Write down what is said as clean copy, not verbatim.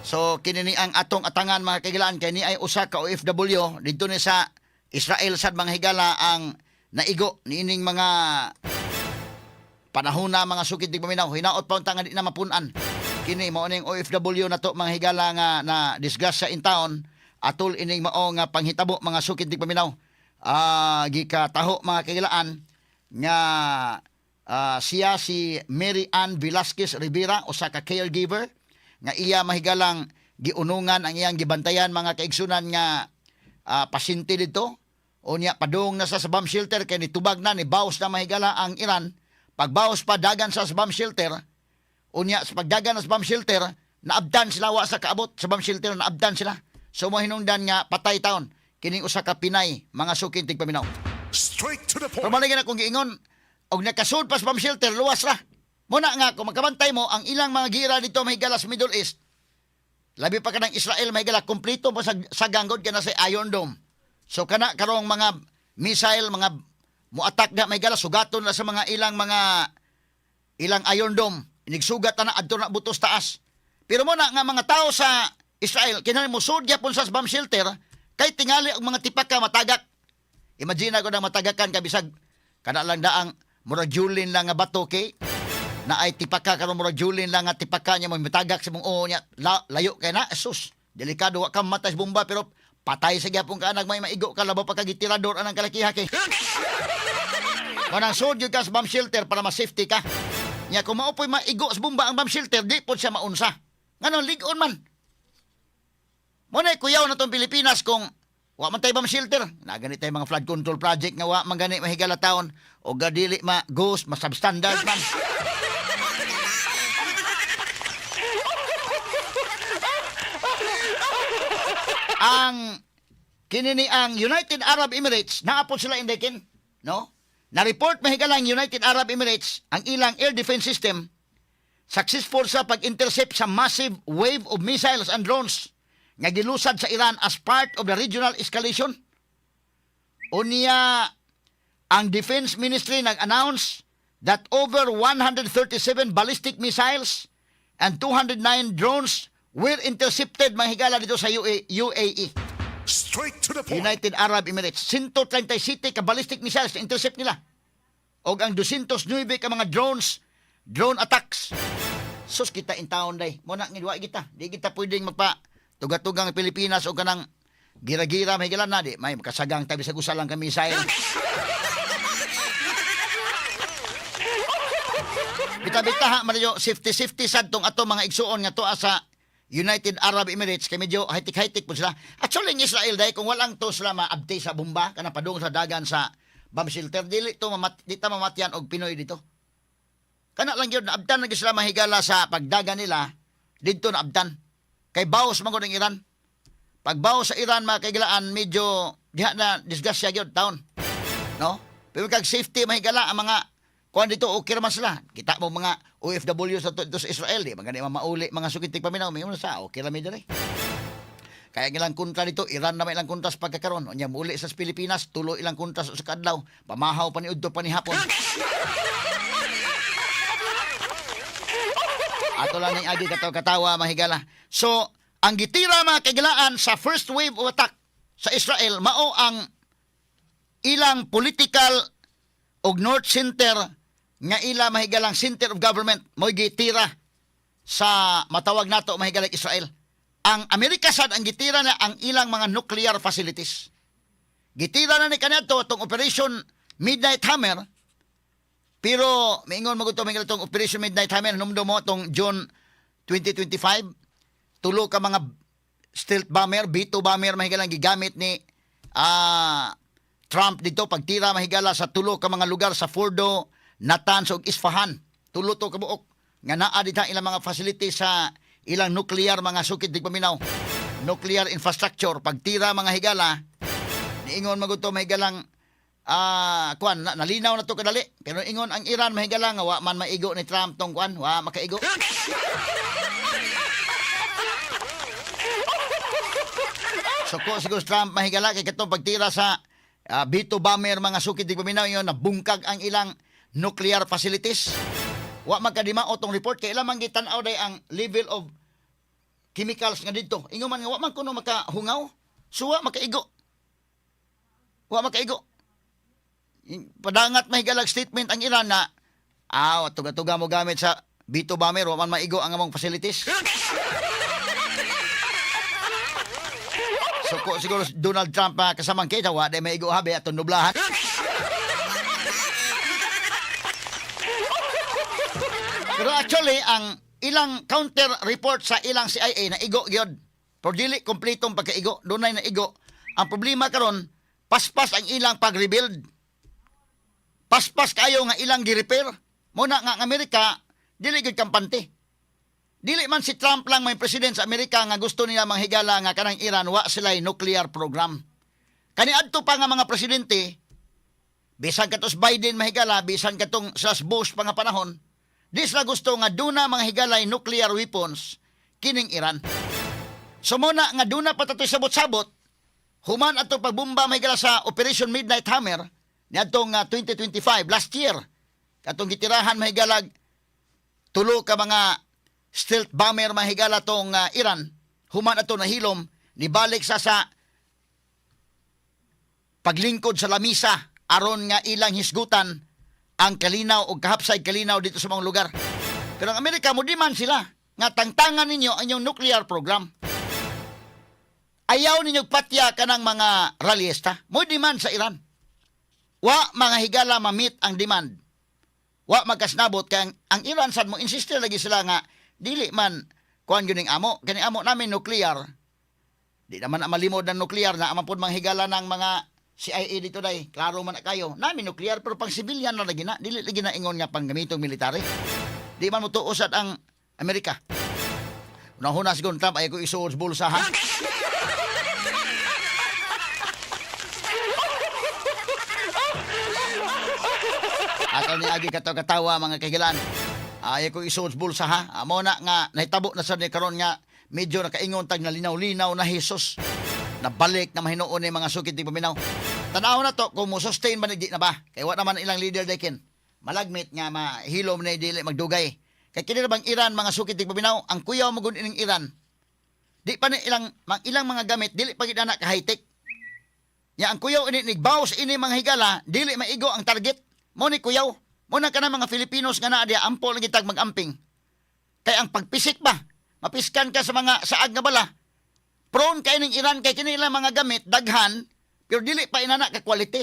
So kini ni ang atong atangan, mga kahigalaan, kay ni ay usa ka OFW didto ni sa Israel sad, mga higala, ang naigo niining mga panahon na, mga sukid tigpaminaw. Hinaot pa unta nga di na mapun-an. Kini mao ning OFW na to, mga higala, nga na disgrasya in town atol ining mao nga panghitabo, mga sukid tigpaminaw. Gikataho, mga kahigalaan, nga siya si Mary Ann Velasquez Rivera, usa ka caregiver nga iya mahigalang giunungan ang iyang gibantayan, mga kaigsunan, nga pasyente dito. Unya padung na sa bomb shelter kay nitubag na, ni baos na, mahigala, ang Iran. Pagbaos pa, dagan sa bomb shelter. Unya sa pagdagan sa bomb shelter, naabdan sila, wa sa kaabot sa bomb shelter, naabdan sila. So mo hinungdan nga patay taon kining usa ka Pinay, mga sukin tigpaminaw. Straight to the Pero point. maligin akong giingon, og nakasud pa sa bomb shelter, luwas ra. Muna nga, kung magkabantay mo, ang ilang mga gira dito, mahigala, sa Middle East, labi pa kanang Israel, mahigala, kumplito pa sa ganggod kana sa Iron Dome. So kana karong mga missile, mga muatak na, mahigala, sugaton na sa mga ilang mga ilang Iron Dome. Inigsugat na na adto na butos taas. Pero mo na nga mga tao sa Israel, kinahanglan mo gyapon sa bomb shelter, kay tingali ang mga tipaka matagak. Imagine ako na matagakan ka bisag kana lang daang murag julin lang nga bato kay na ay tipaka karon, murag julin lang nga tipaka niya mo mitagak sa mong oo niya layo kay na sus, delikado. Wa ka matay sa bomba pero patay sa gyapon ka anag may maigo ka, labaw pa ka gitirador anang kalakiha kay Kanang sud gyud ka sa bomb shelter para ma-safety ka. Nya kung mao po'y maigo sa bomba ang bomb shelter, di po siya maunsa. Ngano lig-on man. Mo na kuyaw na tong Pilipinas kung wa man tay bomb shelter. Na gani tay mga flood control project nga wa man gani mahigala taon o gadili ma ghost, ma substandard man. Ang kini ni ang United Arab Emirates, naa po sila indekin, no? Na-report, mahigala, ang United Arab Emirates, ang ilang air defense system successful sa pag-intercept sa massive wave of missiles and drones nga gilusad sa Iran as part of the regional escalation. Unya, ang Defense Ministry nag-announce that over 137 ballistic missiles and 209 drones were intercepted, mga higala, dito sa UA, UAE. Straight to the point. United Arab Emirates. 137 ka ballistic missiles na intercept nila. Og ang 209 ka mga drones, drone attacks. Sus, kita in town day. Mo na ngidwa kita. Di kita pwedeng magpa tuga-tugang Pilipinas o kanang gira-gira, may na di. May makasagang tabi sa usa lang ka missile. Bita-bita ha, Mario, safety-safety sad tong ato mga igsuon nga tuwa sa United Arab Emirates kay medyo high-tech po sila. Actually, ang Israel dahil kung walang to sila maabti sa bomba kana padung sa dagan sa bomb shelter, dili to di ta mamatyan og Pinoy dito. Kana lang yun, naabtan na gyud sila, mahigala, sa pagdagan nila didto naabtan. Kay baos man gud ang Iran. Pag baos sa Iran, mga kaigalaan, medyo diha na disgrasya gyud taon. No? Pero kag safety, mahigala, ang mga kuan dito, okay raman sila. Kita mo mga OFW sa dito sa Israel, di magani mauli, mga sukitik paminaw, may sa okay ra mi diri. Kaya ang ilang kontra dito, Iran na may ilang kontra sa pagkakaron. Unya muli sa Pilipinas, tulo ilang kontra sa kadlaw. Pamahaw pa ni udto pa ni hapon. Ato lang ning agi katawa katawa, mahigala. So, ang gitira, mga kagilaan, sa first wave of attack sa Israel mao ang ilang political og North Center nga ila mahigalang center of government, mo'y gitira sa matawag nato, mahigalang Israel. Ang Amerika sad, ang gitira na ang ilang mga nuclear facilities. Gitira na ni kaniadto atong Operation Midnight Hammer, pero maingon mo gud to, itong Operation Midnight Hammer, numdo mo itong June 2025, tulo ka mga stealth bomber, B2 bomber, mahigalang gigamit ni Trump dito pagtira, mahigala, sa tulo ka mga lugar sa Fordo, Natanz ug Isfahan. Tulo to kabuok nga naa dito ilang mga facilities sa ilang nuclear, mga sukid di paminaw. Nuclear infrastructure pagtira, mga higala, niingon magud to, mahigalang kuan na, nalinaw na to kadali, pero ingon ang Iran, mahigala, nga wa man maigo ni Trump tong kuan, wa makaigo. Suko siguro Trump, mahigala, kay katong pagtira sa B2 bomber, mga sukid di paminaw, yun nabungkag ang ilang nuclear facilities. Wa magkadimao tong report kay ilang man gitan-aw day ang level of chemicals nga didto. Ingon man nga wa man kuno makahungaw, suwa makaigo. Wa makaigo. Padangat mahigalag statement ang Iran na tuga-tuga mo gamit sa B2 bomber, wa man maigo ang among facilities. So ko siguro si Donald Trump kasamang kita wa di maigo habi atong nublahan. Pero actually ang ilang counter report sa ilang CIA na igo gyud. Pero dili kompletong pagkaigo, dunay na igo. Ang problema karon, paspas ang ilang pag-rebuild. Paspas kayo nga ilang gi-repair. Muna nga ang Amerika dili gyud kampante. Dili man si Trump lang may president sa Amerika nga gusto nila manghigala nga kanang Iran wa sila nuclear program. Kaniadto pa nga mga presidente, bisan katos Biden mahigala, bisan katong sa Bush pa nga panahon, di sila gusto nga duna mga higalay nuclear weapons kining Iran. So muna nga duna pa tatoy sabot-sabot, human ato pagbomba mahigala sa Operation Midnight Hammer niadtong 2025 last year, katong gitirahan mahigalag tulo ka mga stealth bomber mahigala tong Iran, human ato nahilom, nibalik sa paglingkod sa lamisa aron nga ilang hisgutan ang kalinaw o kahapsay kalinaw dito sa mga lugar. Pero ang Amerika mo di man sila nga tangtangan ninyo ang inyong nuclear program. Ayaw ninyo patya kanang mga rallyista. Mo demand sa Iran. Wa mga higala ma-meet ang demand. Wa magkasnabot kay ang Iran sad mo insist lagi sila nga dili man kuan gyud ning amo, kani amo namin nuclear. Di naman ang malimod ng nuclear na aman pod manghigala ng mga CIA dito day. Klaro man na kayo. Namin nuclear pero pang civilian na lagi na. Dili lagi na ingon nga pang gamitong military. Di man mo tuosad ang Amerika. Unang-una siguro Trump ay ko isuod sa bulsa ha. Ato ni agi kato katawa mga kahigalaan. Ay ko isuod sa bulsa ha. Amo na nga nahitabo na sa ni karon nga medyo nakaingon tag nalinaw-linaw na Jesus. Nabalik na mahinuon ni mga sukit di paminaw. Tanaw na to kung mo sustain ba ni di na ba. Kay wa naman ilang leader dekin. Malagmit nga mahilom na dili magdugay. Kay kini na bang Iran mga sukit di paminaw, ang kuyaw mo gud ining Iran. Di pa ni ilang ilang mga gamit dili pa gid ana ka high-tech. Ya ang kuyaw ini nigbaws ini mga higala, dili maigo ang target. Mo ni kuyaw. Mo na kana mga Filipinos nga naa diya ampo lagi tag magamping. Kay ang pagpisik ba, mapiskan ka sa mga saag nga bala. Prone kay ning Iran kay kini ilang mga gamit daghan pero dili pa inana ka quality.